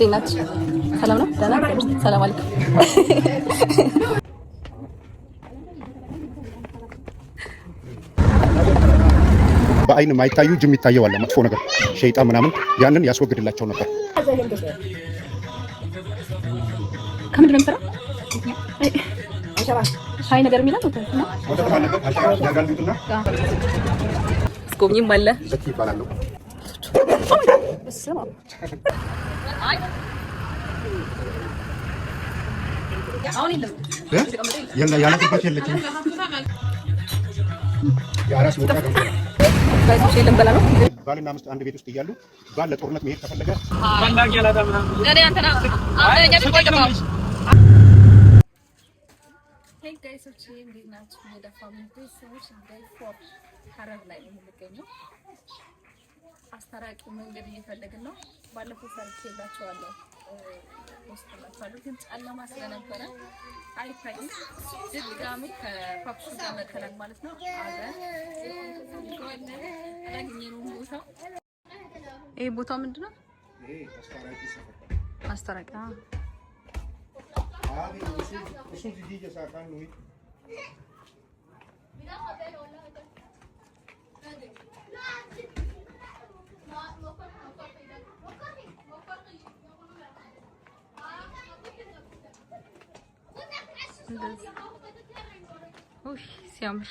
እንዴት ናችሁ? ሰላም ነው? ደህና። ሰላም አለይኩም። በአይን ማይታዩ ጅም ይታየዋል፣ መጥፎ ነገር ሸይጣን ምናምን ያንን ያስወግድላቸው ነበር። ከምንድን ነው የሚሰራው? ሻይ ነገር የሚላል አስጎብኝም አለ። ዘኪ ይባላሉ። ያላገባች የለችም። የአራስ መውጫ ገንፎ ነው። ልንበላ ነው። ባልና ሚስት አንድ ቤት ውስጥ እያሉ ባል ለጦርነት መሄድ ከፈለገ Guys ኦች እንዴት ናችሁ? የደፋሚ ቤተሰቦች day 4 ሀረር ላይ ነው የምንገኘው። አስታራቂ መንገድ እየፈለግን ነው። ባለፈው ሰርቼላችኋለሁ፣ ወስድላችኋለሁ፣ ግን ጨለማ ስለነበረ አይታይም። ድጋሚ ከፓፕሱ ጋር መተናል ማለት ነው። አገር አላገኘነውም ቦታው። ይሄ ቦታው ምንድን ነው? አስታራቂ። ሲያምር።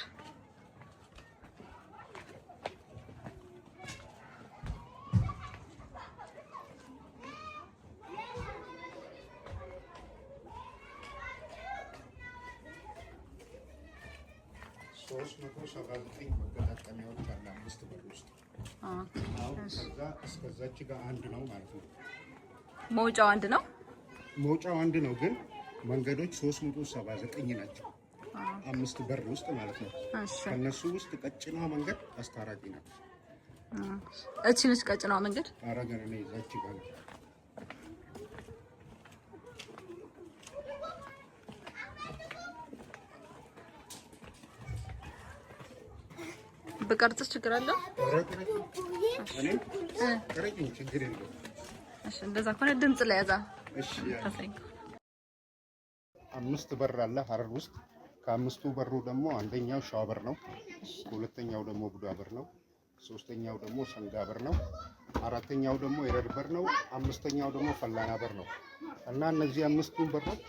379 መገጣጠሚያዎች አለ አምስት በር ውስጥ። አሁን ከዛ እስከዛች ጋር አንድ ነው ማለት ነው። መውጫው አንድ ነው። መውጫው አንድ ነው፣ ግን መንገዶች 379 ናቸው። አምስት በር ውስጥ ማለት ነው። ከነሱ ውስጥ ቀጭኗ መንገድ አስታራቂ ናት። እቺ ነች ቀጭኗ መንገድ። አረገር ነው እዛች ጋር ነው። ብቀርጽስ ችግር አለው? ችግር የለውም። እሺ፣ እንደዛ ከሆነ ድምጽ ላይ ያዛ። እሺ፣ አምስት በር አለ ሀረር ውስጥ። ከአምስቱ በሩ ደግሞ አንደኛው ሸዋ በር ነው። ሁለተኛው ደግሞ ቡዳ በር ነው። ሶስተኛው ደግሞ ሰንጋ በር ነው። አራተኛው ደግሞ የረር በር ነው። አምስተኛው ደግሞ ፈላና በር ነው። እና እነዚህ አምስቱን በሮች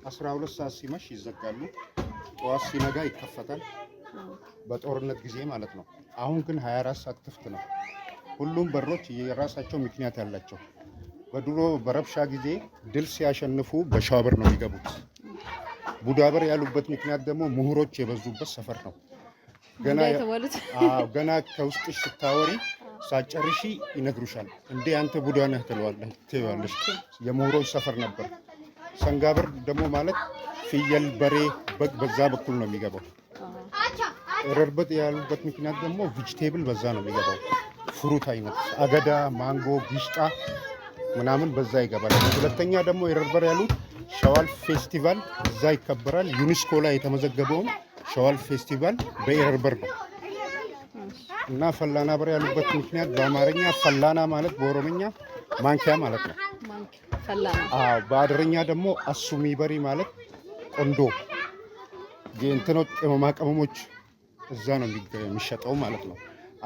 12 ሰዓት ሲመሽ ይዘጋሉ። ጠዋት ሲነጋ ይከፈታል። በጦርነት ጊዜ ማለት ነው። አሁን ግን 24 ሰዓት ክፍት ነው። ሁሉም በሮች የራሳቸው ምክንያት ያላቸው። በድሮ በረብሻ ጊዜ ድል ሲያሸንፉ በሸዋ በር ነው የሚገቡት። ቡዳ በር ያሉበት ምክንያት ደግሞ ምሁሮች የበዙበት ሰፈር ነው። ገና አዎ፣ ገና ከውስጥሽ ስታወሪ ሳጨርሺ ይነግሩሻል። እንዴ አንተ ቡዳ ነህ ትለዋለሽ። የምሁሮች ሰፈር ነበር። ሰንጋበር ደግሞ ማለት ፍየል፣ በሬ፣ በግ በዛ በኩል ነው የሚገባው። ረርበት ያሉበት ምክንያት ደግሞ vegetable በዛ ነው የሚገባው። Fruit አይነት አገዳ፣ ማንጎ፣ ጊሽጣ ምናምን በዛ ይገባል። ሁለተኛ ደግሞ የረርበር ያሉት ሸዋል ፌስቲቫል እዛ ይከበራል። ዩኒስኮ ላይ የተመዘገበውም ሸዋል ፌስቲቫል በኤረርበር ነው። እና ፈላና በር ያሉበት ምክንያት በአማርኛ ፈላና ማለት በኦሮምኛ ማንኪያ ማለት ነው። አዎ፣ በአደረኛ ደግሞ አሱሚ በሪ ማለት ቆንዶ የእንትኖች ቅመማ ቅመሞች እዛ ነው የሚሸጠው ማለት ነው።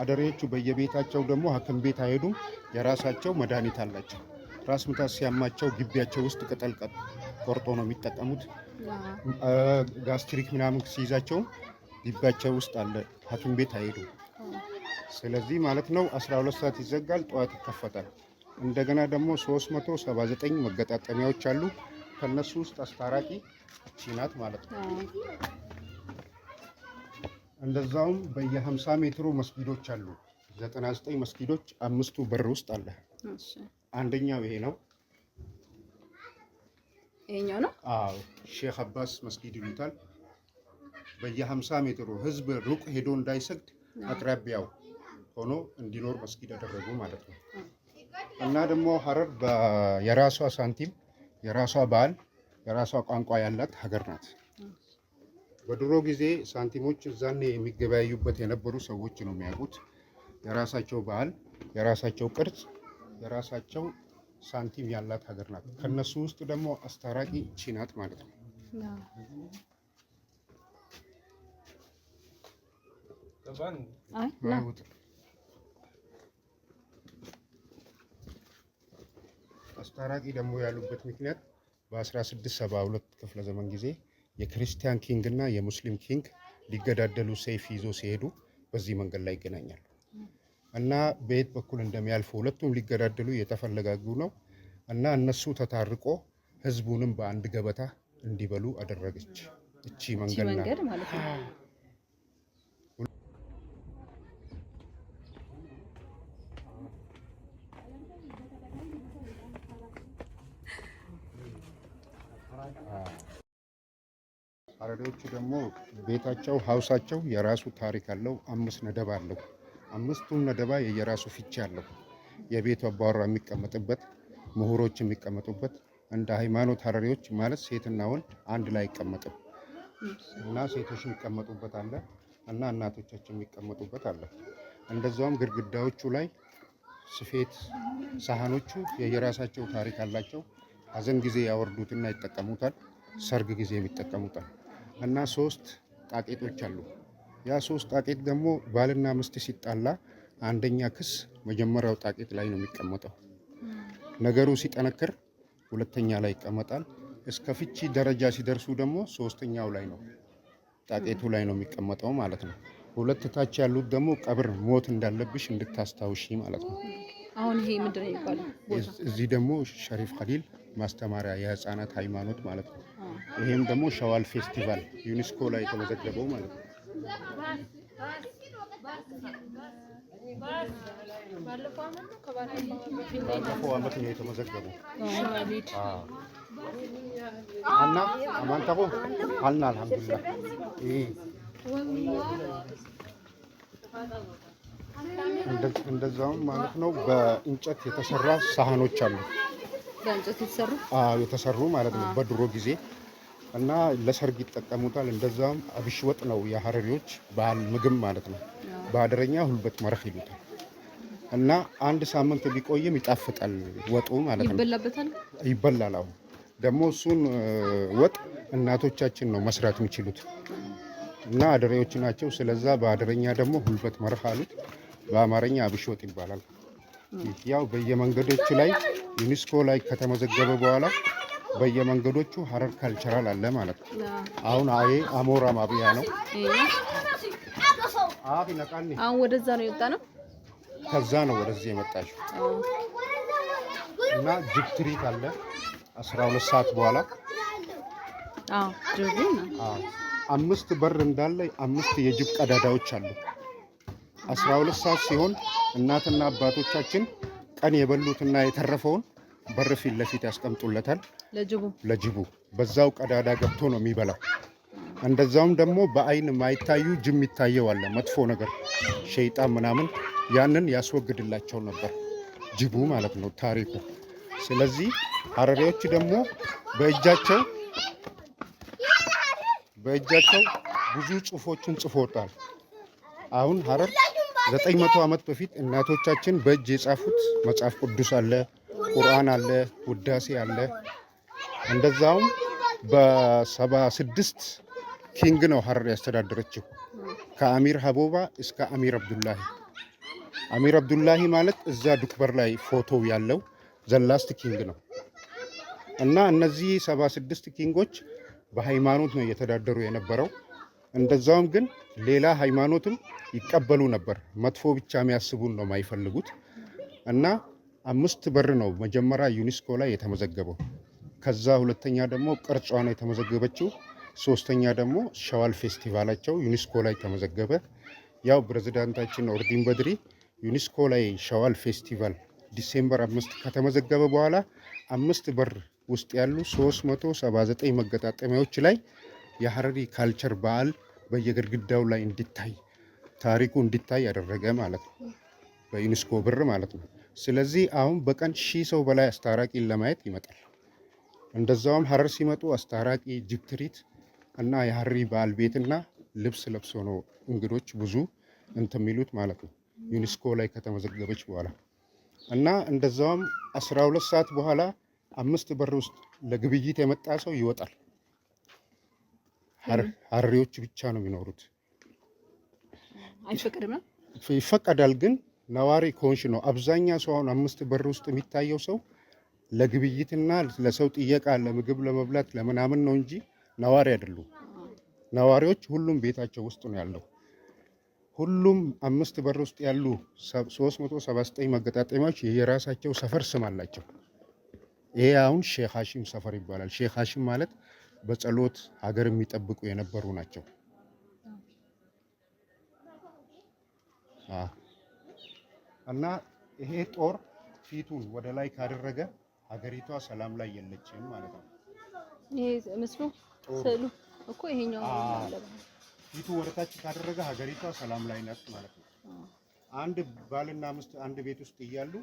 አደሬዎቹ በየቤታቸው ደግሞ ሐኪም ቤት አይሄዱም። የራሳቸው መድኃኒት አላቸው። ራስ ምታት ሲያማቸው ግቢያቸው ውስጥ ቅጠል ቆርጦ ነው የሚጠቀሙት። Gastric ምናምን ሲይዛቸው ግቢያቸው ውስጥ አለ፣ ሐኪም ቤት አይሄዱም። ስለዚህ ማለት ነው 12 ሰዓት ይዘጋል፣ ጠዋት ይከፈታል። እንደገና ደግሞ 379 መገጣጠሚያዎች አሉ። ከነሱ ውስጥ አስታራቂ እቺ ናት ማለት ነው። እንደዛውም በየ50 ሜትሩ መስጊዶች አሉ። 99 መስጊዶች አምስቱ በር ውስጥ አለ። አንደኛው ይሄ ነው። ይሄኛው ነው። አዎ፣ ሼክ አባስ መስጊድ ይሉታል። በየ50 ሜትሩ ህዝብ ሩቅ ሄዶ እንዳይሰግድ አቅራቢያው ሆኖ እንዲኖር መስጊድ አደረጉ ማለት ነው። እና ደግሞ ሀረር የራሷ ሳንቲም፣ የራሷ ባህል፣ የራሷ ቋንቋ ያላት ሀገር ናት። በድሮ ጊዜ ሳንቲሞች እዛኔ የሚገበያዩበት የነበሩ ሰዎች ነው የሚያውቁት። የራሳቸው ባህል፣ የራሳቸው ቅርጽ፣ የራሳቸው ሳንቲም ያላት ሀገር ናት። ከነሱ ውስጥ ደግሞ አስታራቂ እቺ ናት ማለት ነው። አይ ና። አይውጥም። አስታራቂ ደግሞ ያሉበት ምክንያት በ1672 ክፍለ ዘመን ጊዜ የክርስቲያን king እና የሙስሊም king ሊገዳደሉ ሰይፍ ይዞ ሲሄዱ በዚህ መንገድ ላይ ይገናኛሉ እና በየት በኩል እንደሚያልፉ ሁለቱም ሊገዳደሉ እየተፈለጋጉ ነው እና እነሱ ተታርቆ ህዝቡንም በአንድ ገበታ እንዲበሉ አደረገች። እቺ እቺ መንገድ ናት። መንገድ ማለት ነው። ሀረሪዎቹ ደግሞ ቤታቸው house ኣቸው የራሱ ታሪክ አለው። አምስት ነደባ አለው። አምስቱም ነደባ የየራሱ ፍቺ አለው። የቤቱ አባወራ የሚቀመጥበት፣ ምሁሮች የሚቀመጡበት። እንደ ሃይማኖት ሀረሪዎች ማለት ሴትና ወንድ አንድ ላይ አይቀመጥም እና ሴቶች የሚቀመጡበት አለ እና እናቶቻችን የሚቀመጡበት አለ። እንደዛውም ግድግዳዎቹ ላይ ስፌት ሳህኖቹ የየራሳቸው ታሪክ አላቸው። ሀዘን ጊዜ ያወርዱትና ይጠቀሙታል። ሰርግ ጊዜ ይጠቀሙታል። እና ሶስት ጣቄጦች አሉ። ያ ሶስት ጣቄት ደግሞ ባልና ሚስት ሲጣላ አንደኛ ክስ መጀመሪያው ጣቄት ላይ ነው የሚቀመጠው። ነገሩ ሲጠነክር ሁለተኛ ላይ ይቀመጣል። እስከ ፍቺ ደረጃ ሲደርሱ ደግሞ ሶስተኛው ላይ ነው ጣቄቱ ላይ ነው የሚቀመጠው ማለት ነው። ሁለት ታች ያሉት ደግሞ ቀብር ሞት እንዳለብሽ እንድታስታውሺ ማለት ነው። አሁን ይሄ ምንድን ነው የሚባለው ቦታ? እዚህ ደግሞ ሸሪፍ ኸሊል ማስተማሪያ የህፃናት ሃይማኖት ማለት ነው። ይሄም ደግሞ ሸዋል ፌስቲቫል ዩኔስኮ ላይ የተመዘገበው ማለት ነው። ባለፈው አመት ነው የተመዘገበው። ሸዋሊድ። አዎ። አና አማንታቦ አልና አልሐምዱሊላህ። ይሄ እንደዛውም ማለት ነው በእንጨት የተሰራ ሳህኖች አሉ። በእንጨት የተሰሩ። አዎ የተሰሩ ማለት ነው በድሮ ጊዜ እና ለሰርግ ይጠቀሙታል። እንደዛውም አብሽ ወጥ ነው የሀረሪዎች ባህል ምግብ ማለት ነው። በሀደረኛ ሁልበት መረኽ ይሉታል። እና አንድ ሳምንት ቢቆይም ይጣፍጣል ወጡ ማለት ነው። ይበላበታል። ይበላል። አሁን ደግሞ እሱን ወጥ እናቶቻችን ነው መስራት የሚችሉት እና አደሬዎች ናቸው። ስለዛ በአደረኛ ደግሞ ሁልበት መረኽ አሉት። በአማርኛ አብሽ ወጥ ይባላል። ያው በየመንገዶቹ ላይ ዩኔስኮ ላይ ከተመዘገበ በኋላ በየመንገዶቹ ሀረር cultural አለ ማለት ነው። አሁን አዬ አሞራ ማብያ ነው። አፍ ይነቃል። አሁን ወደዛ ነው የወጣ ነው። ከዛ ነው ወደዚህ የመጣችው እና ጅብ ትርኢት አለ 12 ሰዓት በኋላ። አዎ ጅቡ ነው። አዎ፣ አምስት በር እንዳለ አምስት የጅብ ቀዳዳዎች አሉ። 12 ሰዓት ሲሆን እናትና አባቶቻችን ቀን የበሉትና የተረፈውን በር ፊት ለፊት ያስቀምጡለታል ለጅቡ። ለጅቡ። በዛው ቀዳዳ ገብቶ ነው የሚበላው። እንደዛውም ደግሞ በአይን ማይታዩ ጅብ የሚታየው አለ፣ መጥፎ ነገር ሸይጣን ምናምን፣ ያንን ያስወግድላቸው ነበር ጅቡ ማለት ነው ታሪኩ። ስለዚህ ሀረሪዎች ደግሞ በእጃቸው በእጃቸው ብዙ ጽሁፎችን ጽፎታል። አሁን ሀረር 900 ዓመት በፊት እናቶቻችን በእጅ የጻፉት መጽሐፍ ቅዱስ አለ፣ ቁርአን አለ፣ ውዳሴ አለ። እንደዛውም በ76 king ነው ሀረር ያስተዳደረችው ከአሚር ሀቦባ እስከ አሚር አብዱላሂ። አሚር አብዱላሂ ማለት እዛ ዱክበር ላይ ፎቶው ያለው the last king ነው። እና እነዚህ 76 king ኦች በሃይማኖት ነው እየተዳደሩ የነበረው። እንደዛውም ግን ሌላ ሃይማኖትም ይቀበሉ ነበር። መጥፎ ብቻ የሚያስቡን ነው የማይፈልጉት። እና አምስት በር ነው መጀመሪያ ዩኔስኮ ላይ የተመዘገበው። ከዛ ሁለተኛ ደግሞ ቅርጿ ነው የተመዘገበችው። ሶስተኛ ደግሞ ሸዋል ፌስቲቫላቸው ዩኔስኮ ላይ ተመዘገበ። ያው ፕሬዝዳንታችን ኦርዲን በድሪ ዩኔስኮ ላይ ሸዋል ፌስቲቫል December 5 ከተመዘገበ በኋላ አምስት በር ውስጥ ያሉ 379 መገጣጠሚያዎች ላይ የሀረሪ culture በዓል በየግድግዳው ላይ እንዲታይ፣ ታሪኩ እንዲታይ ያደረገ ማለት ነው። በዩኔስኮ ብር ማለት ነው። ስለዚህ አሁን በቀን 1000 ሰው በላይ አስታራቂን ለማየት ይመጣል። እንደዛውም ሀረር ሲመጡ አስታራቂ፣ ጅብ ትርኢት እና የሀረሪ በዓል ቤትና ልብስ ለብሶ ነው እንግዶች ብዙ እንትን የሚሉት ማለት ነው። ዩኔስኮ ላይ ከተመዘገበች በኋላ እና እንደዛውም 12 ሰዓት በኋላ አምስት በር ውስጥ ለግብይት የመጣ ሰው ይወጣል። ሀረሪዎች ብቻ ነው የሚኖሩት። አይፈቅድም ነው? ይፈቀዳል፣ ግን ነዋሪ ከሆንሽ ነው። አብዛኛ ሰው አሁን አምስት በር ውስጥ የሚታየው ሰው ለግብይትና ለሰው ጥየቃ፣ ለምግብ ለመብላት ለምናምን ነው እንጂ ነዋሪ አይደሉም። ነዋሪዎች ሁሉም ቤታቸው ውስጥ ነው ያለው። ሁሉም አምስት በር ውስጥ ያሉ 379 መገጣጠሚያዎች የራሳቸው ሰፈር ስም አላቸው። ይሄ አሁን ሼክ ሀሺም ሰፈር ይባላል። ሼክ ሀሺም ማለት በጸሎት ሀገር የሚጠብቁ የነበሩ ናቸው። እና ይሄ ጦር ፊቱን ወደ ላይ ካደረገ ሀገሪቷ ሰላም ላይ የለችም ማለት ነው። ይሄ ምስሉ ስዕሉ እኮ ይሄኛው ፊቱ ወደ ታች ካደረገ ሀገሪቷ ሰላም ላይ ናት ማለት ነው። አንድ ባልና ሚስት አንድ ቤት ውስጥ እያሉ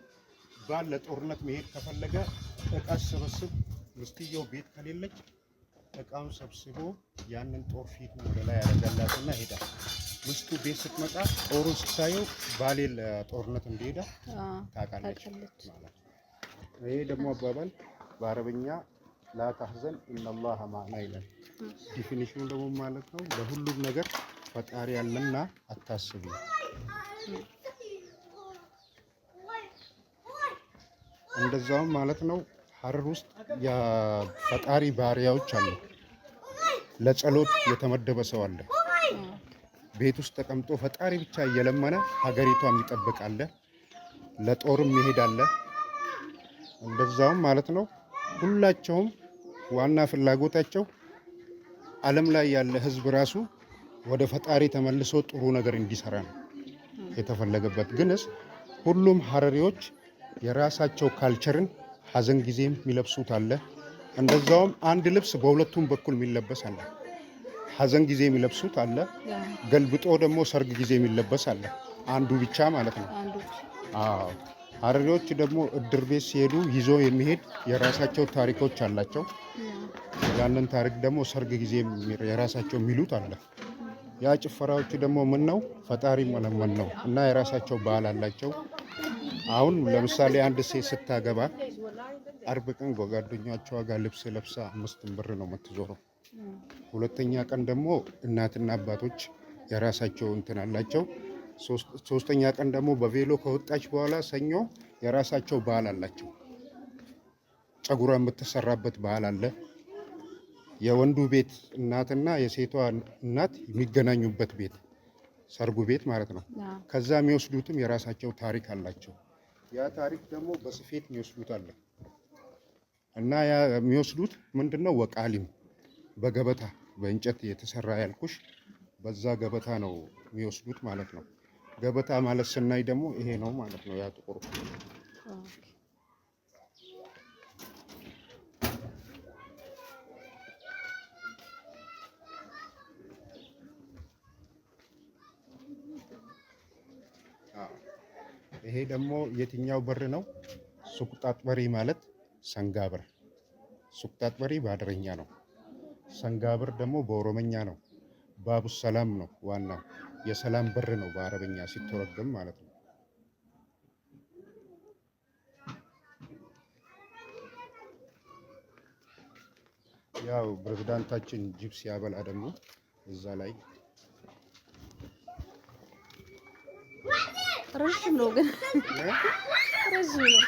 ባል ለጦርነት መሄድ ከፈለገ እቃ ሰበስብ፣ ሚስትየው ቤት ከሌለች እቃውን ሰብስቦ ያንን ጦር ፊቱ ወደ ላይ ያደርጋላትና ሄዳል። ሚስቱ ቤት ስትመጣ ጦሩን ስታየው ባሌ ለጦርነት እንደሄደ ታውቃለች ማለት ነው። ይሄ ደግሞ አባባል በአረብኛ لا تحزن إن الله معنا ይላል። Definition ኑ ደግሞ ማለት ነው ለሁሉም ነገር ፈጣሪ ያለና አታስቡ። እንደዛውም ማለት ነው ሀረር ውስጥ የፈጣሪ ባሪያዎች አሉ። ለጸሎት የተመደበ ሰው አለ። ቤት ውስጥ ተቀምጦ ፈጣሪ ብቻ እየለመነ ሀገሪቷ የሚጠብቅ አለ። ለጦርም ይሄድ አለ። እንደዛውም ማለት ነው ሁላቸውም ዋና ፍላጎታቸው ዓለም ላይ ያለ ሕዝብ ራሱ ወደ ፈጣሪ ተመልሶ ጥሩ ነገር እንዲሰራ ነው የተፈለገበት። ግንስ ሁሉም ሀረሪዎች የራሳቸው culture ን ሀዘን ጊዜም የሚለብሱት አለ። እንደዛውም አንድ ልብስ በሁለቱም በኩል የሚለበስ አለ። ሀዘን ጊዜ የሚለብሱት አለ። ገልብጦ ደግሞ ሰርግ ጊዜ የሚለበስ አለ። አንዱ ብቻ ማለት ነው። አዎ ሀረሪዎች ደግሞ እድር ቤት ሲሄዱ ይዞ የሚሄድ የራሳቸው ታሪኮች አላቸው። ያንን ታሪክ ደግሞ ሰርግ ጊዜ የራሳቸው የሚሉት አለ። ያ ጭፈራዎች ደግሞ ምን ነው ፈጣሪ መለመን ነው እና የራሳቸው ባህል አላቸው። አሁን ለምሳሌ አንድ ሴት ስታገባ አርብ ቀን ከጓደኞቿ ጋር ልብስ ለብሳ 5 ብር ነው የምትዞረው። ሁለተኛ ቀን ደግሞ እናትና አባቶች የራሳቸው እንትን አላቸው። ሶስተኛ ቀን ደግሞ በቬሎ ከወጣች በኋላ ሰኞ የራሳቸው ባህል አላቸው። ጸጉሯ የምትሰራበት ባህል አለ። የወንዱ ቤት እናትና የሴቷ እናት የሚገናኙበት ቤት ሰርጉ ቤት ማለት ነው። ከዛ የሚወስዱትም የራሳቸው ታሪክ አላቸው። ያ ታሪክ ደግሞ በስፌት የሚወስዱት አለ እና ያ የሚወስዱት ምንድነው? ወቃሊም በገበታ በእንጨት የተሰራ ያልኩሽ በዛ ገበታ ነው የሚወስዱት ማለት ነው። ገበታ ማለት ስናይ ደግሞ ይሄ ነው ማለት ነው። ያ ጥቁሩ ይሄ ደግሞ የትኛው በር ነው? ሱቅጣጥ በሪ ማለት ሰንጋ በር። ሱቅጣጥ በሪ በአደረኛ ነው። ሰንጋ በር ደግሞ በኦሮመኛ ነው። ባቡ ሰላም ነው ዋናው የሰላም በር ነው በአረበኛ ሲተረጎም ማለት ነው። ያው ፕሬዝዳንታችን ጅብ ሲያበላ ደግሞ እዛ ላይ ረዥም ነው ግን ረዥም ነው።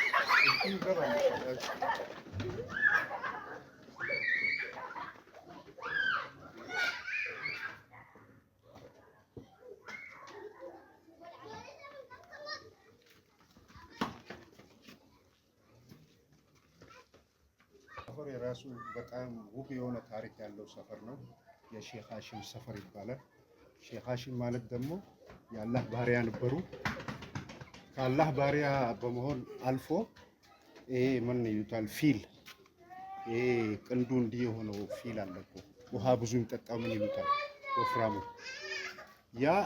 ሰፈር የራሱ በጣም ውብ የሆነ ታሪክ ያለው ሰፈር ነው። የሼክ ሀሺም ሰፈር ይባላል። ሼክ ሀሺም ማለት ደግሞ የአላህ ባሪያ ነበሩ። ከአላህ ባሪያ በመሆን አልፎ ይሄ ምን ይሉታል ፊል፣ ይሄ ቅንዱ እንዲህ የሆነው ፊል አለ እኮ ውሃ ብዙ የሚጠጣው ምን ይሉታል ወፍራሙ፣ ያ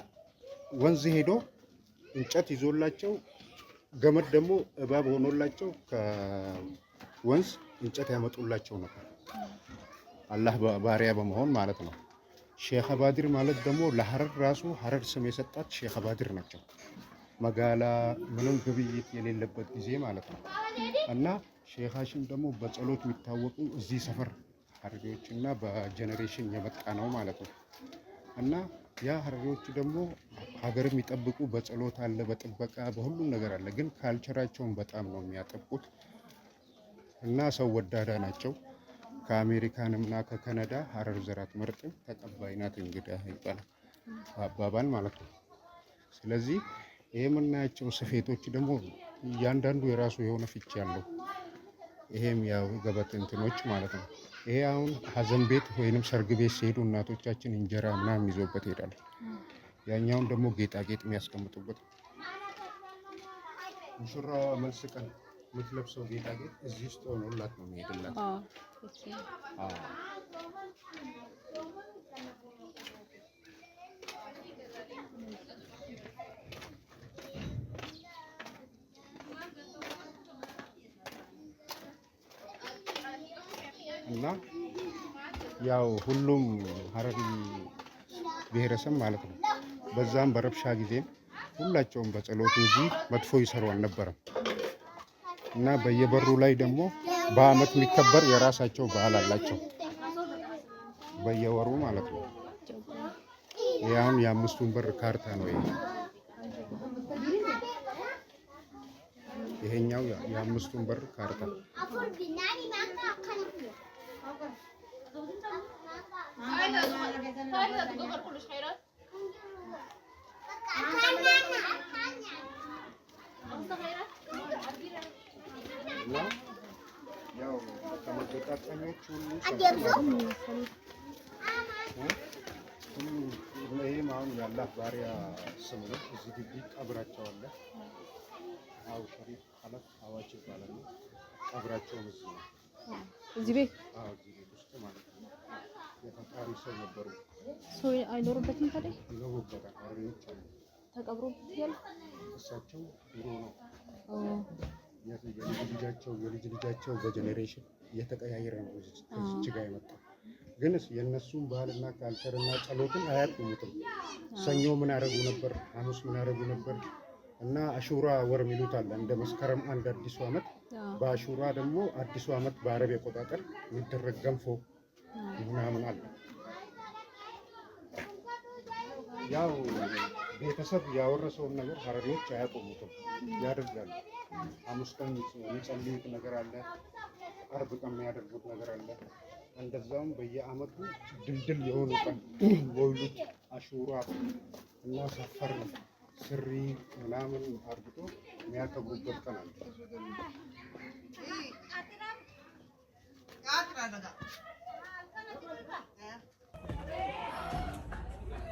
ወንዝ ሄዶ እንጨት ይዞላቸው ገመድ ደግሞ እባብ ሆኖላቸው ከወንዝ እንጨት ያመጡላቸው ነበር። አላህ ባሪያ በመሆን ማለት ነው። ሼክ አባዲር ማለት ደግሞ ለሀረር ራሱ ሀረር ስም የሰጣት ሼክ አባዲር ናቸው። መጋላ ምንም ግብይት የሌለበት ጊዜ ማለት ነው። እና ሼህ ሀሽም ደግሞ በጸሎት የሚታወቁ እዚህ ሰፈር ሀረሪዎች እና በ generation የመጣ ነው ማለት ነው። እና ያ ሀረሪዎቹ ደግሞ ሀገር የሚጠብቁ በጸሎት አለ፣ በጥበቃ በሁሉም ነገር አለ። ግን culture ኣቸውን በጣም ነው የሚያጠብቁት እና ሰው ወዳዳ ናቸው። ከአሜሪካንም እና ከካናዳ ሀረር ዘር አትመርጥም፣ ተቀባይ ናት እንግዳ ይባላል አባባል ማለት ነው። ስለዚህ ይሄ የምናያቸው ስፌቶች ደግሞ እያንዳንዱ የራሱ የሆነ ፍቺ አለው። ይሄም ያው ገበት እንትኖች ማለት ነው። ይሄ አሁን ሀዘን ቤት ወይንም ሰርግ ቤት ሲሄዱ እናቶቻችን እንጀራ ምናምን ይዞበት ይሄዳሉ። ያኛውን ደግሞ ጌጣጌጥ የሚያስቀምጡበት ሙሽራዋ መልስ ቀን የምትለብሰው ጌጣጌጥ እዚህ ውስጥ ሆኖላት ነው የሚሄድላት። አዎ። እና ያው ሁሉም ሀረሪ ብሔረሰብ ማለት ነው በዛም በረብሻ ጊዜም ሁላቸውም በጸሎት እንጂ መጥፎ ይሰሩ አልነበረም። እና በየበሩ ላይ ደግሞ በአመት የሚከበር የራሳቸው በዓል አላቸው፣ በየወሩ ማለት ነው። ይህ አሁን የአምስቱን በር ካርታ ነው። ይሄ ይሄኛው የአምስቱን በር ካርታ እና ያው ከመገጣጠሚያዎች ሁሉ ሁሉ ይሄም አሁን የአላህ ባሪያ ስም ነው። እዚህ ግቢ ቀብራቸው አለ። አው ሸሪፍ ኸለፍ አዋጅ ይባላሉ። ቀብራቸውም እዚህ ነው። እዚህ ቤት አዎ እዚህ ቤት ውስጥ ማለት ነው። የፈጣሪ ሰው ነበሩ። ሰው አይኖርበትም ታዲያ? ይኖሩበታል። ሀረሪዎች አሉ። ተቀብሮበት ያለ እሳቸው ድሮ ነው የልጅ ልጃቸው የልጅ ልጃቸው በ generation እየተቀያየረ ነው ከዚች ጋር የመጣው። ግን የእነሱን ባህልና culture ና ጸሎትን አያቆሙትም። ሰኞ ምን ያደርጉ ነበር፣ ሐሙስ ምን ያደርጉ ነበር እና አሹራ ወር የሚሉት አለ። እንደ መስከረም አንድ አዲሱ ዓመት፣ በአሹራ ደግሞ አዲሱ ዓመት በአረብ አቆጣጠር የሚደረግ ገንፎ ምናምን አለ። ያው ቤተሰብ ያወረሰውን ነገር ሀረሪዎች አያቆሙትም፣ ያደርጋሉ። ሐሙስ ቀን የሚጸልዩት ነገር አለ፣ አርብ ቀን የሚያደርጉት ነገር አለ። እንደዛውም በየዓመቱ ድልድል የሆኑ ቀን ወይሉት አሹራ እና ሰፈር ስሪ ምናምን አርግቶ የሚያከብሩበት ቀን አለ።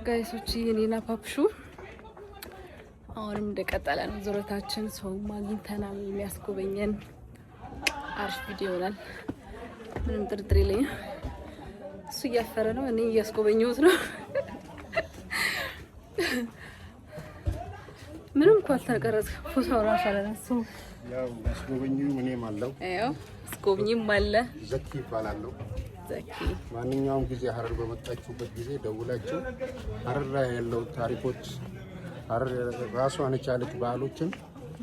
Guys ኦች የኔና ፓፕሹ አሁንም እንደቀጠለ ነው ዙረታችን። ሰውም አግኝተናል የሚያስጎበኘን አሪፍ ቪዲዮ ይሆናል። ምንም ጥርጥር የለኝም። እሱ እያፈረ ነው፣ እኔ እያስጎበኘሁት ነው። ምንም እኮ አልተቀረጽኩም፣ ፎቶ እራሱ አላነሳሁም። ያው አስጎበኙም እኔም አለው ያው አስጎብኝም አለ ዘኪ ይባላለሁ። ዘኪ ማንኛውም ጊዜ ሀረር በመጣችሁበት ጊዜ ደውላችሁ ሀረር ላይ ያለው ታሪኮች ሀረር ራሷን የቻለች ባህሎችን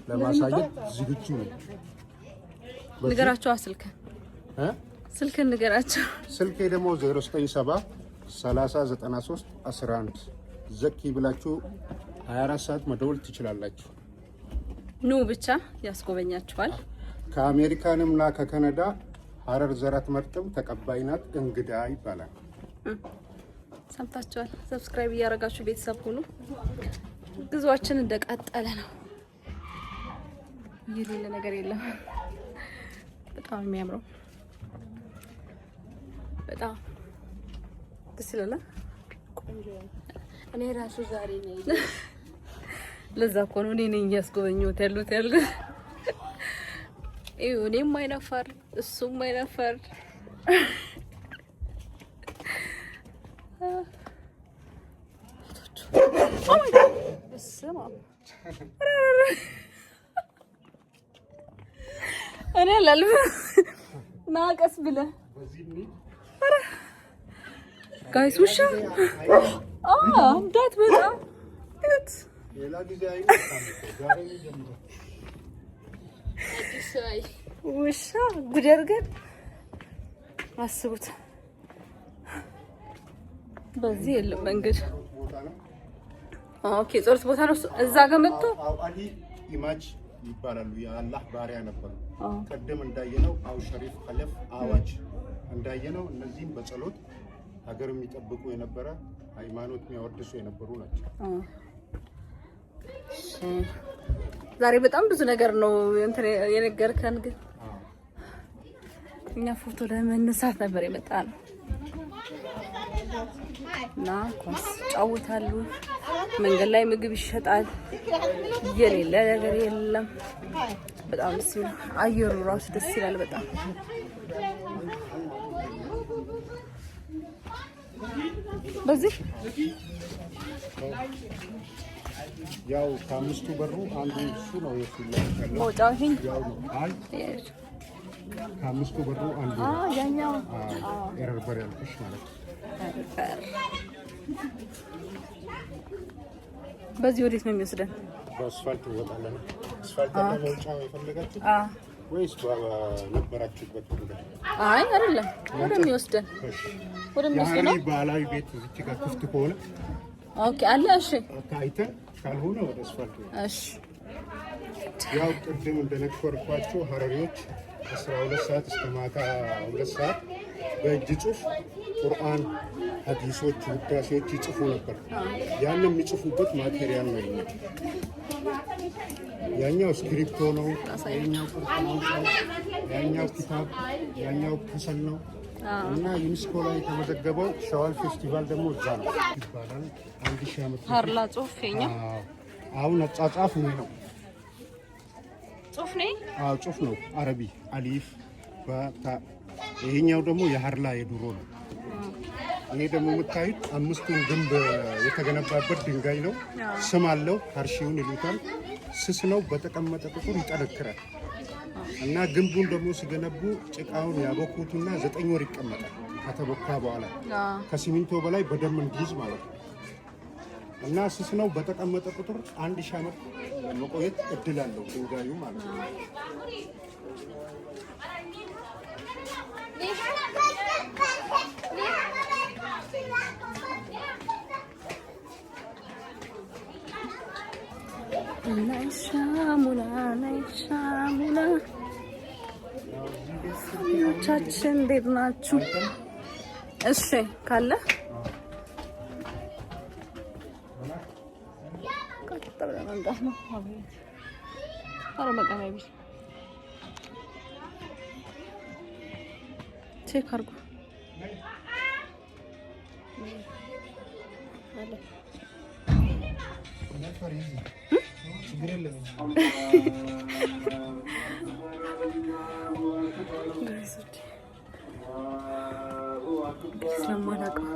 ለማሳየት ዝግጁ ነው። ንገራቸው፣ ስልክ እ ስልክን ንገራቸው። ስልኬ ደግሞ 097 30 93 11 ዘኪ ብላችሁ 24 ሰዓት መደወል ትችላላችሁ። ኑ ብቻ ያስጎበኛችኋል። ከአሜሪካንም እና ከካናዳ ሀረር ዘር አትመርጥም፣ ተቀባይ ናት፣ እንግዳ ይባላል። ሰምታችኋል። Subscribe እያደረጋችሁ ቤተሰብ ሁኑ። ጉዟችን እንደቀጠለ ነው። የሌለ ነገር የለም። በጣም የሚያምረው በጣም ደስ ይላል። እኔ ራሱ ዛሬ ነው። ለዛ እኮ ነው እኔ ነኝ እያስጎበኘሁት ያሉት ያልኩት። ይኸው እኔም አይናፋር እሱም አይናፋር። እኔ አላልፍም። ና ቀስ ብለህ guys። ውሻ እንዳትመጣ ሌላ ጊዜ አይመጣም እኮ ዛሬ ነው ጀምሮ። ውሻ ጉድ አድርገን አስቡት። በዚህ የለም መንገድ። ቦታ ነው። Okay፣ ጸሎት ቦታ ነው እሱ። እዛ ጋር መጥቶ አው አሊ ኢማጅ ይባላሉ። የአላህ ባሪያ ነበሩ። ቅድም እንዳየነው አው ሸሪፍ ከለፍ አዋጅ እንዳየነው እነዚህም በጸሎት ሀገር የሚጠብቁ የነበረ፣ ሃይማኖት የሚያወድሱ የነበሩ ናቸው። ዛሬ በጣም ብዙ ነገር ነው እንትን የነገርከን፣ ግን እኛ ፎቶ ለመነሳት ነበር የመጣነው እና ኳስ ይጫወታሉ። መንገድ ላይ ምግብ ይሸጣል። የሌለ ነገር የለም። በጣም ደስ ይላል። አየሩ ራሱ ደስ ይላል በጣም። በዚህ ያው ከአምስቱ በሩ አንዱ እሱ ነው። የፊት ለፊት ያለው መውጫው ይሄ ያው ነው። አይ፣ ከአምስቱ በሩ አንዱ ነው። ያኛው ኤረር በር ያልኩሽ ማለት ነው። በዚህ ወዴት ነው የሚወስደን? በአስፋልት እንወጣለን። አስፋልት ያለ መውጫ የፈለጋችሁ ወይስ በነበራችሁበት መንገድ? አይ አይደለም፣ ወደሚወስደን ወደሚወስደን የሀረሪ ነው። ባህላዊ ቤት እዚች ጋር ክፍት ከሆነ Okay፣ አለ። እሺ። አይተን ካልሆነ ወደ አስፋልት ነው። እሺ። ያው ቅድም እንደነገርኳችሁ ሀረሪዎች 12 ሰዓት እስከ ማታ 2 ሰዓት በእጅ ጽሑፍ ቁርአን፣ ሀዲሶች፣ ውዳሴዎች ይጽፉ ነበር። ያን የሚጽፉበት material ነው ይኛው። ያኛው ስክሪፕቶ ነው፣ ያኛው ቅርጽ ማውጫው፣ ያኛው ኪታብ፣ ያኛው ከሰል ነው እና ዩኒስኮ ላይ የተመዘገበው ሸዋል ፌስቲቫል ደግሞ እዛ ነው ይባላል። 1000 ዓመት በፊት። ሀርላ ጽሁፍ የኛ አዎ። አሁን አጻጻፍ ይሄ ነው። ጽሁፍ ነው። አዎ፣ ጽሁፍ ነው። አረቢ አሊፍ በታ። ይሄኛው ደግሞ የሀርላ የድሮ ነው። ይሄ ደግሞ የምታዩት አምስቱን ግንብ የተገነባበት ድንጋይ ነው። ስም አለው፣ ሀርሺውን ይሉታል። ስስ ነው። በተቀመጠ ቁጥር ይጠነክራል። እና ግንቡን ደግሞ ሲገነቡ ጭቃውን ያቦኩትና 9 ወር ይቀመጣል። ከተቦካ በኋላ ከሲሚንቶ በላይ በደንብ እንዲይዝ ማለት ነው። እና ስስ ነው። በተቀመጠ ቁጥር 1000 ዓመት መቆየት እድል አለው ድንጋዩ ማለት ነው። ናይ ሻሙላ፣ ናይ ሻሙላ ቻችን እንዴት ናችሁ? እሺ፣ ካለ ቀጥ ብለን መምጣት ነው። አቤት፣ ኧረ መቃሚያ ቤት check አድርጉ። አለ። ችግር የለም። Guys ኦች፣ እንግዲህ ስለማላውቀው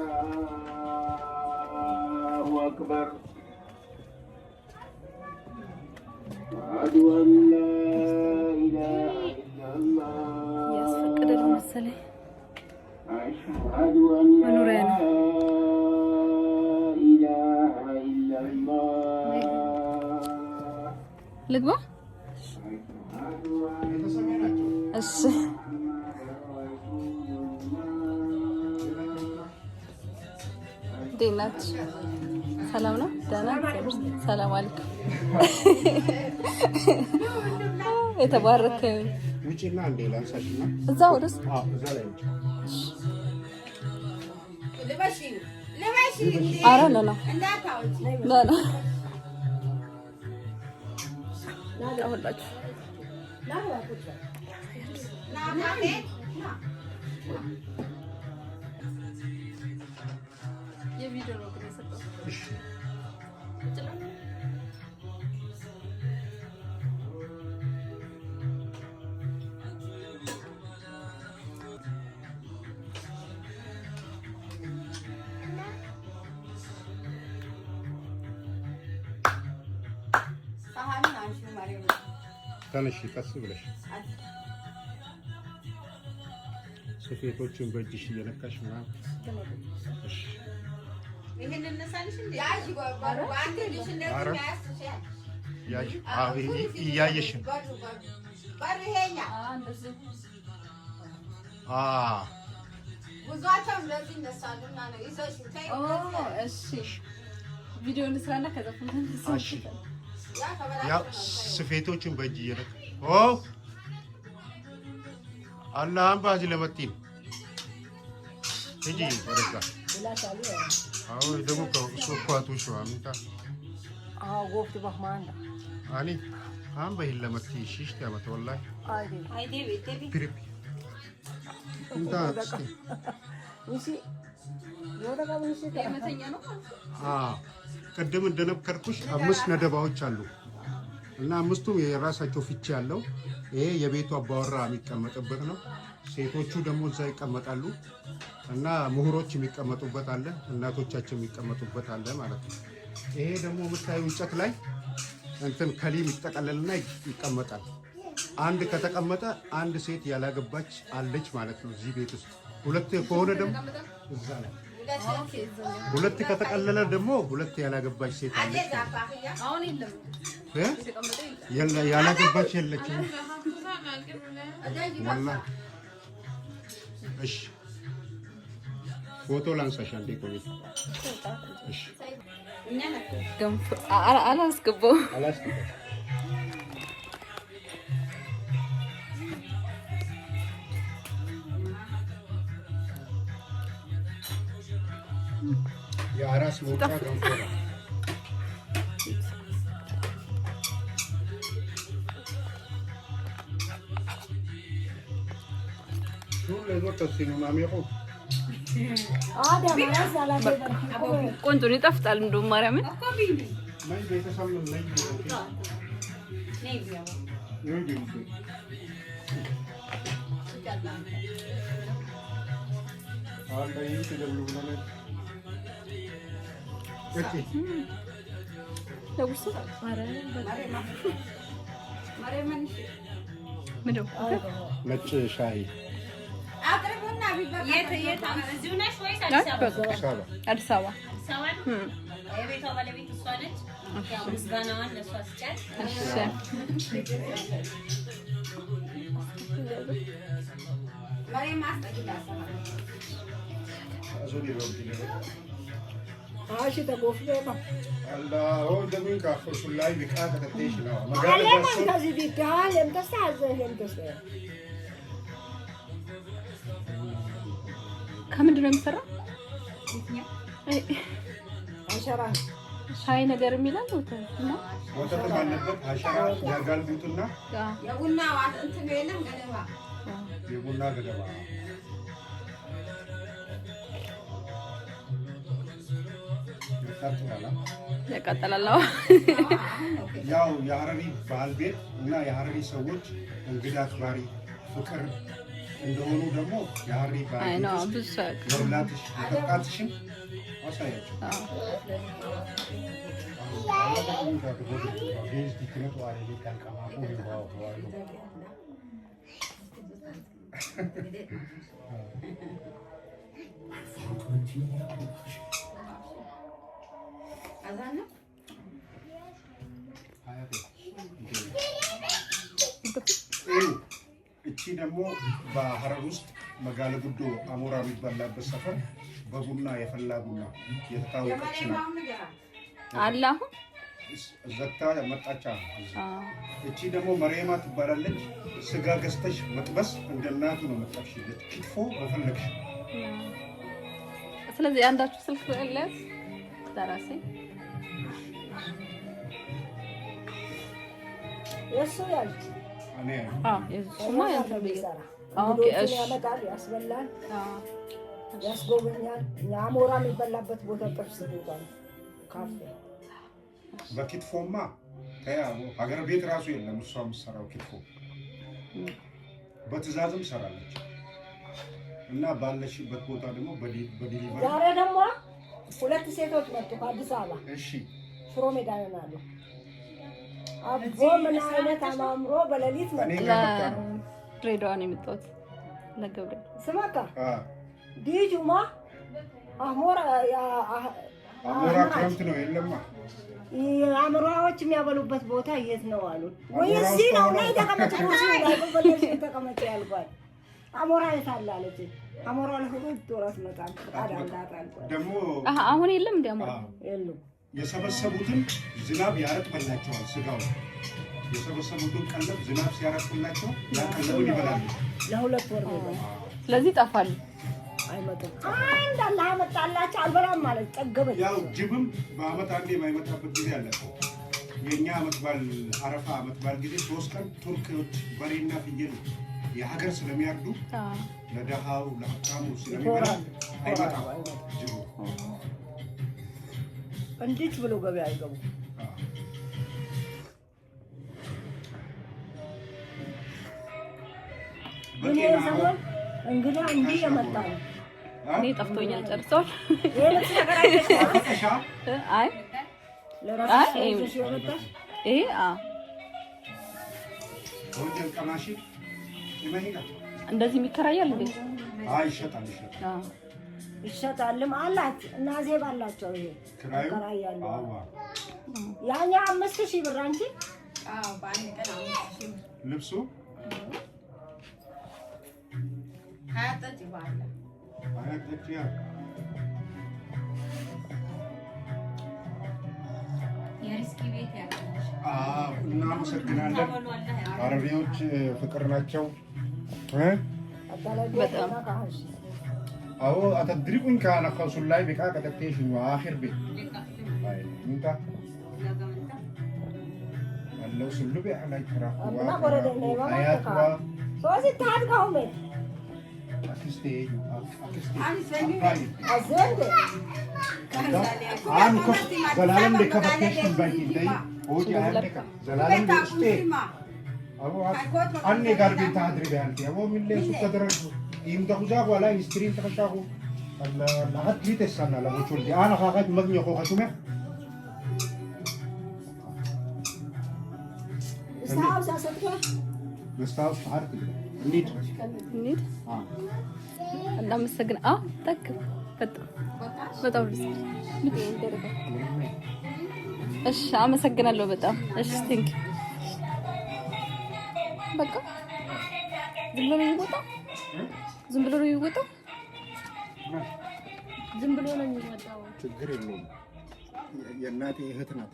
أكبر أشهد أن لا إله إلا الله እያስፈቀደ ነው መሰለኝ። أشهد أن لا መኖሪያ ነው። إله إلا الله ልግባ? የተሰሜ ናቸው። እሺ። እንዴት ናችሁ? ሰላም ነው? ደህና፣ እግዚአብሔር ይመስገን። ሰላም አለይኩም። የተባረከ ይሁን። ውጪና እንዴ ላንሳሽና እዛ ወደ ውስጥ። አዎ፣ እዛ ላይ ውጪ። ኧረ no, no, no, no። አሁላችሁ የቪዲዮ ነው ግን የሰጠው። እሺ። ተነሺ ቀስ ብለሽ ስፌቶችን በእጅሽ እየነካሽ ምናምን። እሺ። ኧረ ያዥ። አዎ እያየሽ ነው። እንደዚህ አዎ እሺ፣ ቪዲዮ እንስራና ከዛ ፎቶ እሺ። ያው ስፌቶቹን በእጅ እየነካ ኦ አላህን ባዚ ለመቲን ሂጂ ወደዛ። አዎ ደግሞ ሶኳቱ ሸዋሚታ አኒ አን በሂል ለመቲ ሽሽት ያመተ ወላሂ ፕሪፕ እንታ እስኪ የመተኛ ነው ማለት ነው። አዎ ቅድም እንደነገርኩሽ አምስት ነደባዎች አሉ እና አምስቱም የራሳቸው ፍቺ አለው። ይሄ የቤቱ አባወራ የሚቀመጥበት ነው። ሴቶቹ ደግሞ እዛ ይቀመጣሉ እና ምሁሮች የሚቀመጡበት አለ፣ እናቶቻችን የሚቀመጡበት አለ ማለት ነው። ይሄ ደግሞ የምታዩ እንጨት ላይ እንትን ከሊም ይጠቀለልና ይቀመጣል። አንድ ከተቀመጠ አንድ ሴት ያላገባች አለች ማለት ነው እዚህ ቤት ውስጥ። ሁለት ከሆነ ደግሞ እዛ ላይ okay፣ እዛው ነው። ሁለት ከተቀለለ ደግሞ ሁለት ያላገባች ሴት አለች ማለት ነው። አሁን የለም እ? የተቀመጠ የለም። ያላገባች የለችም። ወላሂ እሺ፣ ፎቶ ላንሳሽ አንዴ ቆይ። እሺ ገንፎ አላስገባውም። አላስገባም። የአራስ መውጫ ገንፎ ነው። ቆንጆ ነው፣ ይጣፍጣል። እንደውም ማርያምን ለጉርሱ ምንድን ነው? ነጭ ሻይ አይ፣ በቃ አዲስ አበባ የቤቷ ባለቤት እሷ ነች። ያው ምስጋናዋን ለእሷ ስጫት። እሺ። ከምንድን ነው የሚሰራው? አይ፣ ሻይ ነገር የሚላል ወተት ነው። ወተትም አለበት። አሸራ ያጋልቡትና የቡና እንትኑ የለም ገለባ የቡና ገደባ ያቃጥላል። ያቃጠላል። አዎ። ያው የሀረሪ ባህል ቤት እና የሀረሪ ሰዎች እንግዳ አክባሪ ፍቅር እንደሆኑ ደግሞ የሀረሪ ባህል አይ ቤት ነው ውስጥ ብዙ ሰው ያውቃል። መብላትሽ መጠጣትሽን አሳያቸው። እቺ ደግሞ በሀረር ውስጥ መጋለ ጉዶ አሞራ የሚበላበት ሰፈር በቡና የፈላ ቡና የተታወቀች ነው። አለ አሁን ዘግታ መጣቻ። እቺ ደግሞ መሬማ ትባላለች። ስጋ ገዝተሽ መጥበስ እንደ እናቱ ነው መጠብሽለት። ክትፎ በፈለግሽ ስለዚህ አንዳችሁ ስልክ ለያዝ ለራሴ የእሱ ያልች እኔ አዎ የእሱማ ያንተ ብዬ የሚሰራ okay፣ እንግዶችን እሺ። ያመጣል፣ ያስበላል፣ ያስጎበኛል። እኛ አሞራ የሚበላበት ቦታ ጥብስ ቦታ ነው፣ ካፌ። በክትፎማ ተያ ሀገር ቤት ራሱ የለም። እሷ የምትሰራው ክትፎ በትዕዛዝም ሰራለች እና ባለሽበት ቦታ ደግሞ በ delivery ዛሬ ደግሞ ሁለት ሴቶች መጡ ከአዲስ አበባ። እሺ ሽሮ ሜዳ ይሆናሉ። አቦ ምን አይነት አማምሮ በሌሊት እኔ መጡ። ጋር መጣ ነው። ለድሬዳዋ ነው የመጣሁት ለገብርኤል። ስማካ አ ዲጁማ አሞራ አሞራ ክረምት ነው የለማ። አሞራዎች የሚያበሉበት ቦታ የት ነው አሉ። ወይ አሞራ እዚህ ነው። ውስጥ ነይ ተቀመጭ፣ ኩርሲ ላይ በለሽ ተቀመጭ ያልኳት። አሞራ የት አለ አለች። አሞራ ለሁለት ወር አትመጣም፣ ፈቃድ አላት አልኳት። ደግሞ አሀ፣ አሁን የለም እንደ አሞራ። አዎ፣ የሉም። የሰበሰቡትን ዝናብ ያረጥበላቸዋል። ስጋው የሰበሰቡትን ቀለብ ዝናብ ሲያረጥብላቸው ያ ቀለቡን ይበላሉ። ለ2 ወር ነው። ስለዚህ ይጠፋሉ። አይመጡም። አንድ አላህ አመጣላቸው አልበላም ማለት ጠገበች። ያው ጅብም በአመት አንዴ የማይመጣበት ጊዜ አለ። የእኛ አመት በዓል አረፋ አመት በዓል ጊዜ 3 ቀን ቱርኮች በሬና ፍየል የሀገር ስለሚያርዱ ለደሃው ለሀብታሙ ስለሚበላ ይኮራሉ። አይመጣም ጅቡ። እንዲች ብሎ ገበያ አይገቡ። ግን ይሄ በጤና ሰሞን እንግዳ እንዲህ የመጣ ነው። እኔ ጠፍቶኛል፣ ጨርሰዋል። ይሄ ልብስ ተከራይተሽ ነው? አፈቀሻ አይ ለራስሽ አይ፣ ይዘሽ የመጣሽ? ይሄ አዎ፣ ወንጀል ቀማሺ ይመሂና እንደዚህ የሚከራያል እንዴ? አይ ይሸጣል፣ ይሸጣል። አዎ። ይሸጣልም አላት እና ዜብ አላቸው። ይሄ ክራዩ ይከራያሉ። አዋ ያኛው 5,000 ብር አንቺ አዎ፣ በአንድ ቀን 5,000 ብር። ልብሱ ሀያ ጠጭ በኋላ አያት ጠጪ ያ የሪስኪ ቤት ያለሽ አዎ፣ እናመሰግናለን። አረቢዎች ፍቅር ናቸው እ በጣም። አዎ አተድሪቁኝ ካነ ከሱላይ ቢቃ ቀጠቴሽኝ አኺር ቤት አይ እንታ አለው ስሉ ቢያ ላይ ተራኩዋ እና ጎረደ ነው አያትዋ ሶስት ታድጋው ሜት አክስቴ አክስቴ አባይ አዘንደ አኑ ከፍ ዘላለም ለከፈቴሽን ባይ ኦጂ አያለካ ዘላለም ለስቴ አቦ አኔ ጋር ቤት አድሪ ቢያንቲ አቦ ሚሌ ሱከ ደረሱ ይምደኹዛ ዋላ ሂስትሪን ተኸሻኹ ለሀት ሊተሳና ለቦቾል አና ኻኻት መግኘ ኾኸቱመ ስታውስ አሰጥቷ መስታወስ ሀርት እንሂድ። እንሂድ። እናመሰግን። አዎ ጠቅ በጣም በጣም ደስ ይላል። እሺ አመሰግናለሁ በጣም። እሺ thank በቃ ዝም ብሎ ነው የሚወጣው። ዝም ብሎ ነው የሚወጣው። ዝም ብሎ ነው የሚወጣው። ችግር የለውም። የእናቴ እህት ናት።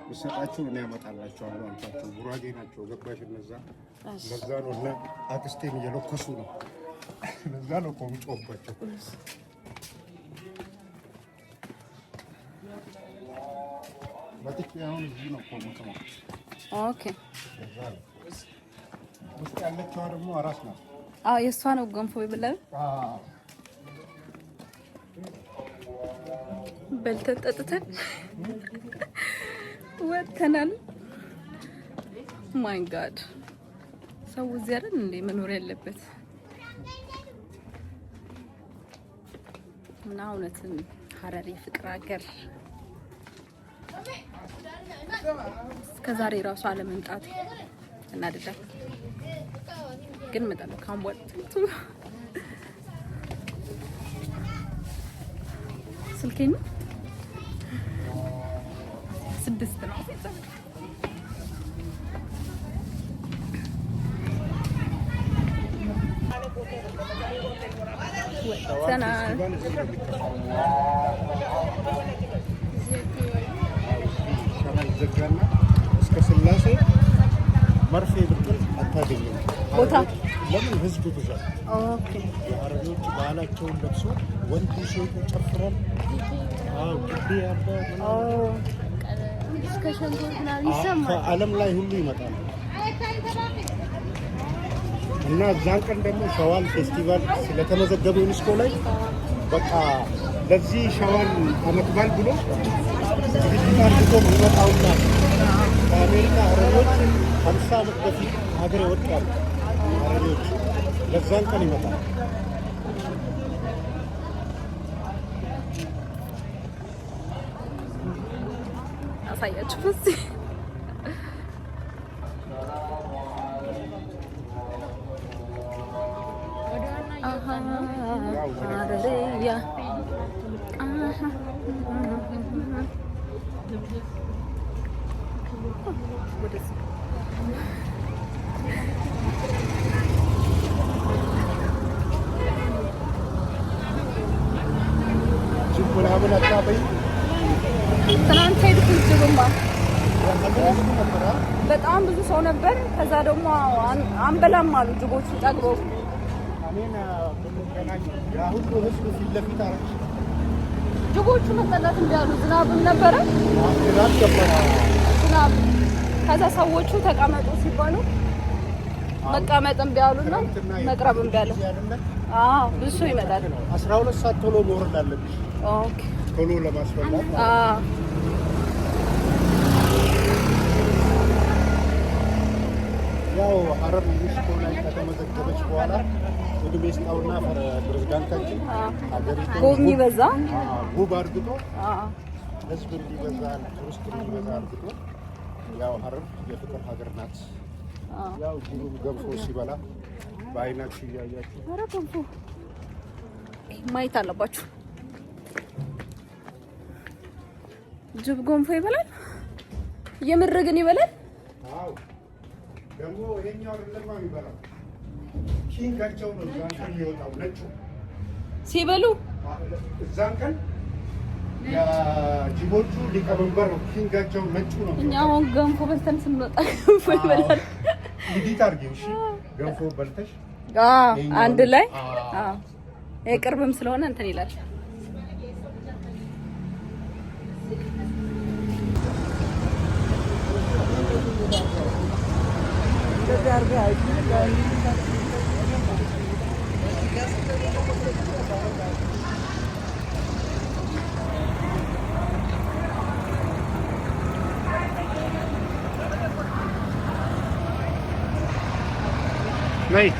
ብሰጣችሁ እኔ ያመጣላቸዋለሁ አልኳቸው። ጉራጌ ናቸው ገባሽ? እነዛ ለዛ ነው እና አክስቴን እየለኮሱ ነው። ለዛ ነው እኮ የምጮህባቸው። መጥቼ አሁን እዚህ ነው እኮ የምቅመው። Okay። ለዛ ነው ውስጥ ያለችዋ ደግሞ አራስ ናት። አዎ የእሷ ነው ገንፎ የበላነው። አዎ። በልተን ጠጥተን ወጥተናል። My God ሰው እዚህ አይደል እንዴ መኖር ያለበት? እና እውነትም ሀረር የፍቅር ሀገር እስከ ዛሬ ራሱ አለመምጣት እናድዳል። ግን እመጣለሁ ካሁን በኋላ። ስልኬ ነው 6 ነው። ወጥተናል። ፌስቲቫል እዚህ ነው የሚከፈተው። ሸራ ይዘጋና እስከ ስላሴ መርፌ ብጥል አታገኝም። ቦታ? ለምን ህዝብ ብዛት። የአረቢዎች ባህላቸውን ለብሶ ወንዱ ሴቱ ጨፍራል። አዎ ቅቤ ያለ ምናምን። ከዓለም ላይ ሁሉ ይመጣል እና እዛን ቀን ደግሞ ሸዋል ፌስቲቫል ስለተመዘገበ ዩኔስኮ ላይ በቃ ለዚህ ሸዋል አመት በዓል ብሎ ዝግጅት አድርጎ የሚመጣውና ከአሜሪካ አረቢዎች 50 ዓመት በፊት ሀገር የወጣሉ አረቢዎች ለዛን ቀን ይመጣል። አሳያችሁ እዚህ አሃ ሀረርያ አሃ። ወደዚህ ጅብ ምናምን አታበይ። ትናንት ሄድኩኝ። ጅብማ ብዙ ነበረ። በጣም ብዙ ሰው ነበር። ከዛ ደግሞ አንበላም አሉ ጅቦቹ ጠግበው። እኔን ብንገናኝ ያ ሁሉ ህዝብ ፊት ለፊት አረግሽ። ጅቦቹ መጠላት እምቢ አሉ። ዝናብም ነበረ ዝናብ ነበረ። ዝናብ። ከዛ ሰዎቹ ተቀመጡ ሲባሉ መቀመጥ እምቢ አሉና ክረምትና መቅረብ እምቢ አለ። ጊዜ አይደለ? አዎ ብዙ ሰው ይመጣል። 12 ሰዓት ቶሎ መውረድ አለብሽ፣ Okay። ቶሎ ለማስበላት። አዎ። ያው ሀረር ዩኔስኮ ላይ ከተመዘገበች በኋላ እድሜ ይስጠውና ፕሬዝዳንታችን ሀገሪቱን ጎብኚ በዛ። ውብ አድርግቶ አዎ። ህዝብ እንዲበዛ፣ ቱሪስት እንዲበዛ አድርግቶ ያው ሀረር የፍቅር ሀገር ናት። ያው ጅቡም ገንፎ ሲበላ በአይናችሁ እያያችሁ። ኧረ ገንፎ ማየት አለባችሁ። ጅብ ገንፎ ይበላል? የምር ግን ይበላል? አዎ፣ ደግሞ ይሄኛው አይደለም የሚበላው፣ king ኣቸው ነው እዛን ቀን የሚወጣው ነጩ። ሲበሉ እዛን ቀን የጅቦቹ ሊቀመንበር ነው፣ king ኣቸው ነጩ ነው እኛ የሚወጣው። አሁን ገንፎ በልተን ስንወጣ ገንፎ ይበላል። Edit አድርጊው እሺ። ገንፎ በልተሽ አዎ አንድ ላይ። አዎ። አዎ የቅርብም ስለሆነ እንትን ይላል። ነይ።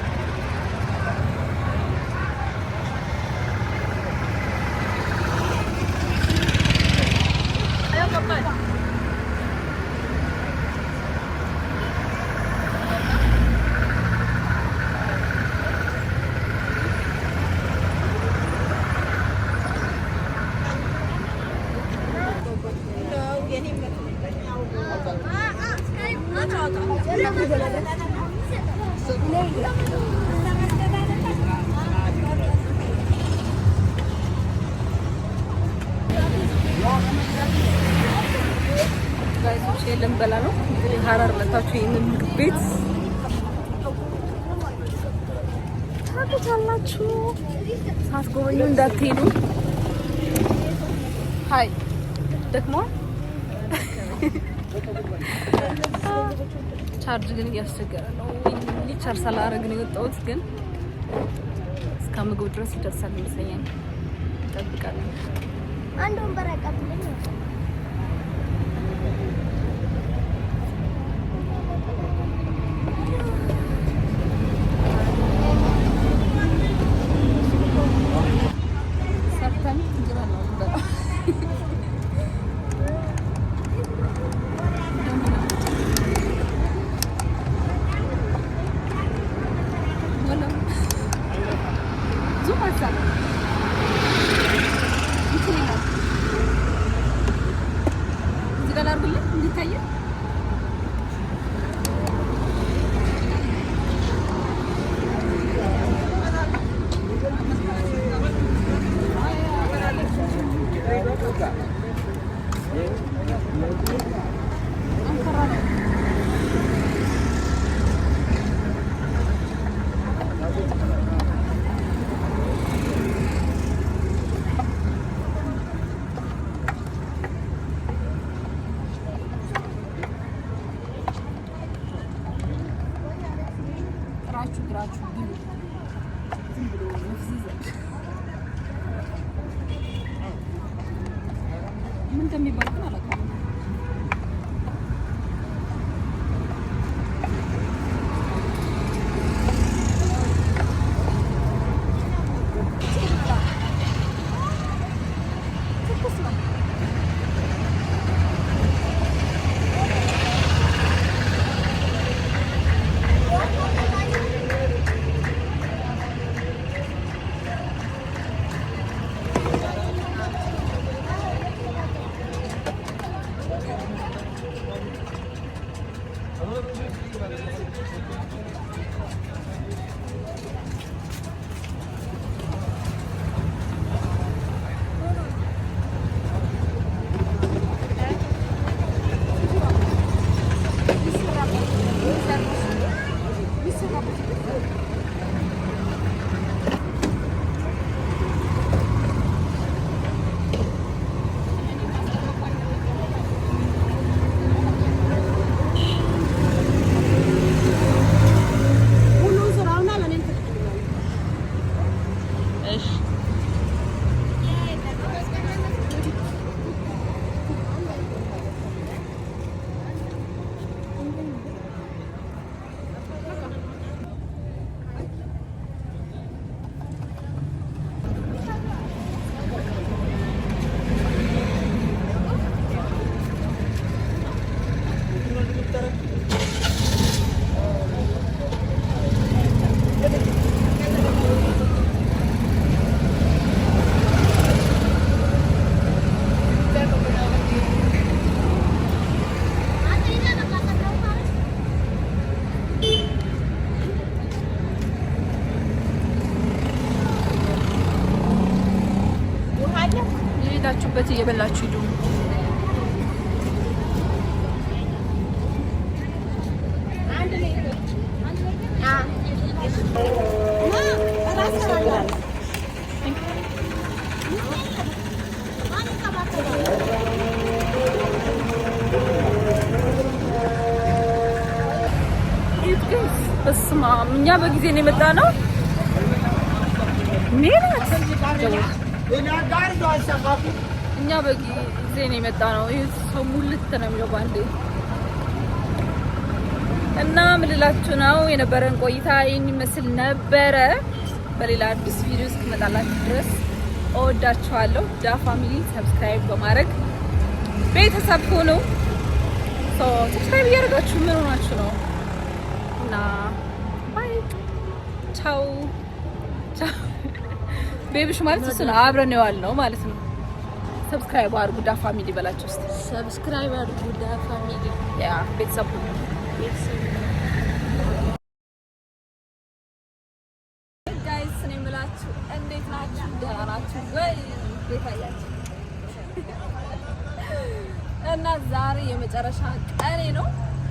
Guys ኦች ልንበላ ነው እንግዲህ። ሀረር መታችሁ ይህንን ምግብ ቤት ታውቁታላችሁ። ሳትጎበኙ እንዳትሄዱ። Hi ደክሟል። ቻርጅ ግን እያስቸገረ ነው። ቻርጅ ሳላረግ ነው የወጣሁት፣ ግን እስከ ምግቡ ድረስ ይደርሳል ይመስለኛል። እንጠብቃለን። አንድ ወንበር አቀብለኝ። ሰርተን እንጀራ ነው የምንበላው። ዙም አዛ እንትን ይላል። እዚህ ጋር ላድርግልህ እንዲታየ። ጠንካራ ነው። ጥራችሁ ግራችሁ ብሉ። ዝም ብሎ መፍዘዝ ምን እንደሚባል ግን አላውቅም። ትኩስ ነው። ባላችሁበት እየበላችሁ ሂዱ። በስመ አብ፣ እኛ በጊዜ ነው የመጣ ነው። ሜላት፣ እኛ በጊዜ ነው የመጣ ነው። ይህ ሰው ሙልት ነው የሚለው ባንዴ። እና ምን ልላችሁ ነው፣ የነበረን ቆይታ ይህን ይመስል ነበረ። በሌላ አዲስ ቪዲዮ እስክመጣላችሁ ድረስ እወዳችኋለሁ። ዳ ፋሚሊ subscribe በማድረግ ቤተሰብ ሁኑ። Subscribe እያደረጋችሁ ምን ሆናችሁ ነው? እና bye፣ ቻው ቻው። ቤቢሽ ማለት እሱ ነው። አብረን የዋል ነው ማለት ነው። Subscribe አድርጉ ዳ ፋሚሊ በላቸው እስኪ። Subscribe አድርጉ ዳ ፋሚሊ። Yeah፣ ቤተሰብ ሁኑ። Guys፣ እኔ የምላችሁ እንዴት ናችሁ? ደህና ናችሁ ወይ? እንዴት አያችሁ? እና ዛሬ የመጨረሻ ቀኔ ነው።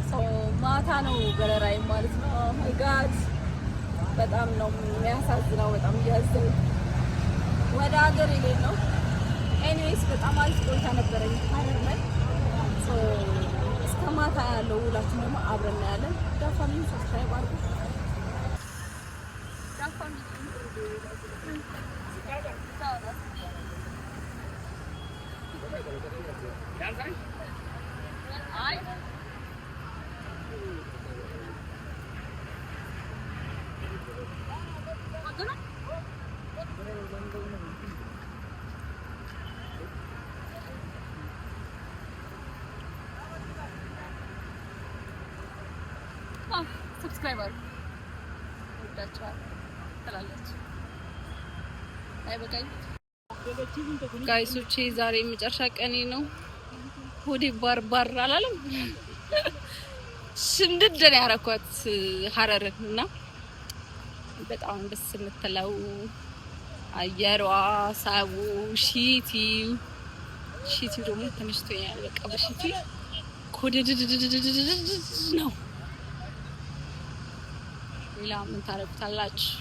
So ማታ ነው በረራዬ ማለት ነው። Oh my God፣ በጣም ነው የሚያሳዝነው። በጣም እያዘንኩ ወደ ሀገር ልሄድ ነው። Anyways፣ በጣም አሪፍ ቆይታ ነበረኝ ሀረር ላይ። So እስከ ማታ ያለው ውላችን ደግሞ አብረን እናያለን። ዳ ፋሚሊ subscribe አድርጉ። ዳ ፋሚሊ። አይ፣ ቆንጆ ነው። Subscribe አድርጉ። እወዳችኋለሁ ትላለች። አይ በቃኝ guys ኦቼ፣ ዛሬ የመጨረሻ ቀኔ ነው። ሆዴ ባርባር አላለም። ሽምድድ ነው ያረኳት ሀረርን። እና በጣም ደስ የምትለው አየሯ፣ ሳቡ፣ city ው city ው ደግሞ ተመችቶኛል። በቃ በ city ኮደድድድድድድ ነው። ሌላ ምን ታረጉታላችሁ?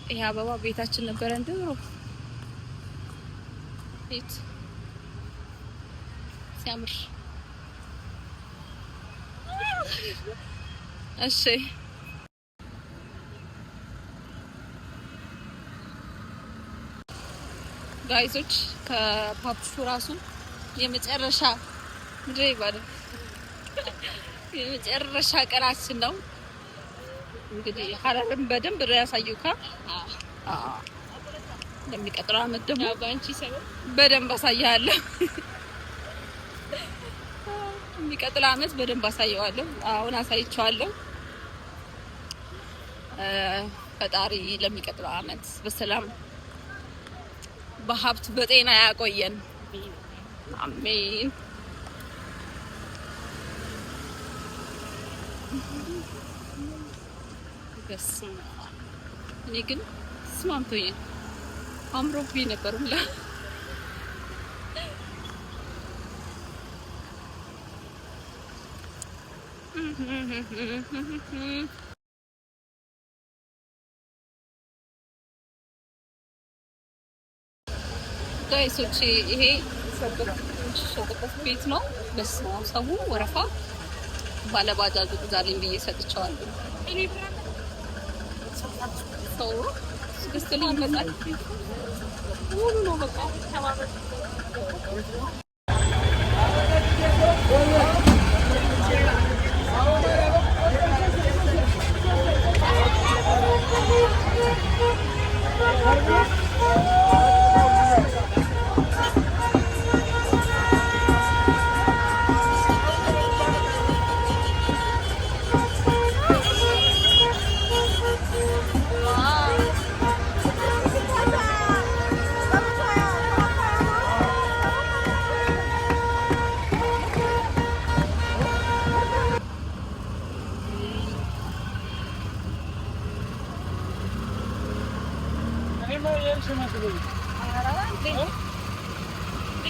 ይሄ አበባ ቤታችን ነበረ ድሮ። ቤት ሲያምር። እሺ guys ኦች፣ ከፓፕሹ ራሱ የመጨረሻ ምድር ይባላል፣ የመጨረሻ ቀናችን ነው። እንግዲህ ሀረርን በደንብ ነው ያሳየው። ለሚቀጥለው አመት ደግሞ በአንቺ ሰበብ በደንብ አሳያለሁ። የሚቀጥለው አመት በደንብ አሳየዋለሁ። አሁን አሳይቼዋለሁ። ፈጣሪ ለሚቀጥለው አመት በሰላም፣ በሀብት፣ በጤና ያቆየን። አሜን። በስመ አብ። እኔ ግን ተስማምቶኛል። አምሮብኝ ነበር ሁላ። Guys ኦች፣ ይሄ የሚሸጥበት ቤት ነው። በስመ አብ፣ ሰው ወረፋ። ባለባጃጁ ግዛልኝ ብዬ ሰጥቼዋለሁ። ሰው ገዝቶልኝ ይመጣል። ሙሉ ነው በቃ።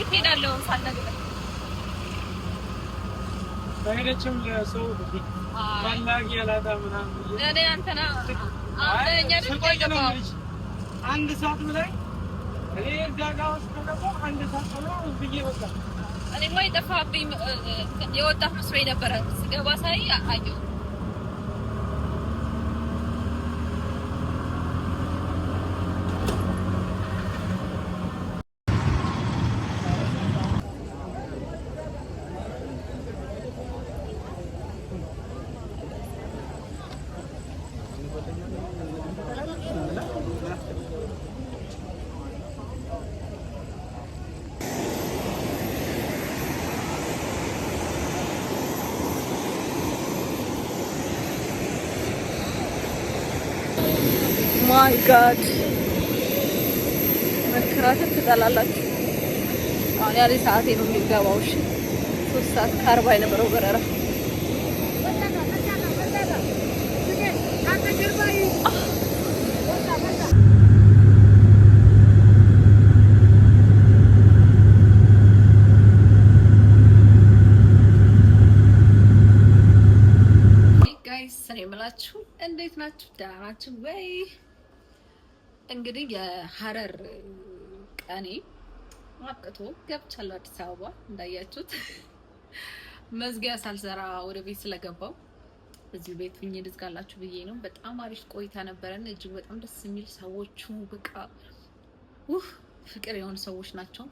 እንዴት ሄዳለሁ ሳልነግርህ? በሄደችም ለሰው ፈላጊ አላጣም ምናምን ብዬ እኔ አንተና አንተ እኛ አይደል ስቆይ ነው የገባኸው? የምልሽ። አንድ ሰዓት ላይ እኔ እዛ ጋ ውስጥ ከገባሁ አንድ ሰዓት ሆኖ ብዬ በቃ እኔማ የጠፋህብኝ የወጣህ መስሎኝ ነበረ። ስገባ ሳይ አየሁ። My God፣ መከራተት ትጠላላችሁ። አሁን ያለ ሰዓቴ ነው የሚገባው። እሺ፣ 3 ሰዓት ከ40 የነበረው በረራ። Guys፣ እኔ የምላችሁ እንዴት ናችሁ? ደህና ናችሁ ወይ? እንግዲህ የሀረር ቀኔ አብቅቶ ገብቻለሁ አዲስ አበባ። እንዳያችሁት መዝጊያ ሳልሰራ ወደ ቤት ስለገባው እዚሁ ቤት ሁኜ ልዝጋላችሁ ብዬ ነው። በጣም አሪፍ ቆይታ ነበረን። እጅግ በጣም ደስ የሚል፣ ሰዎቹ በቃ ውህ ፍቅር የሆኑ ሰዎች ናቸው።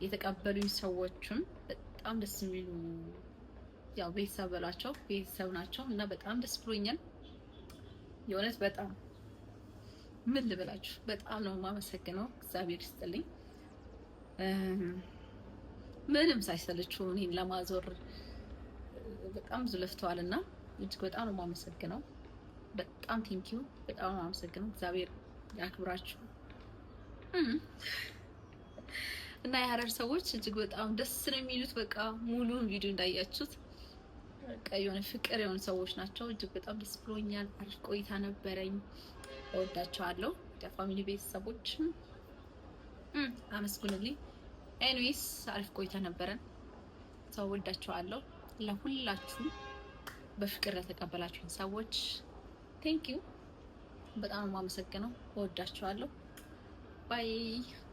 የተቀበሉኝ ሰዎችም በጣም ደስ የሚሉ፣ ያው ቤተሰብ በሏቸው፣ ቤተሰብ ናቸው እና በጣም ደስ ብሎኛል። የእውነት በጣም ምን ልበላችሁ፣ በጣም ነው የማመሰግነው። እግዚአብሔር ይስጥልኝ። ምንም ሳይሰለቹ እኔን ለማዞር በጣም ብዙ ለፍተዋል እና እጅግ በጣም ነው የማመሰግነው። በጣም thank you፣ በጣም ነው የማመሰግነው። እግዚአብሔር ያክብራችሁ። እና የሀረር ሰዎች እጅግ በጣም ደስ ነው የሚሉት። በቃ ሙሉን ቪዲዮ እንዳያችሁት በቃ የሆነ ፍቅር የሆኑ ሰዎች ናቸው። እጅግ በጣም ደስ ብሎኛል። አሪፍ ቆይታ ነበረኝ። እወዳቸዋለሁ። Family ቤተሰቦች አመስግኑልኝ። Anyways፣ አሪፍ ቆይታ ነበረን። ሰው እወዳቸዋለሁ። ለሁላችሁም በፍቅር ለተቀበላችሁኝ ሰዎች thank you፣ በጣም ነው የማመሰግነው። እወዳቸዋለሁ። Bye.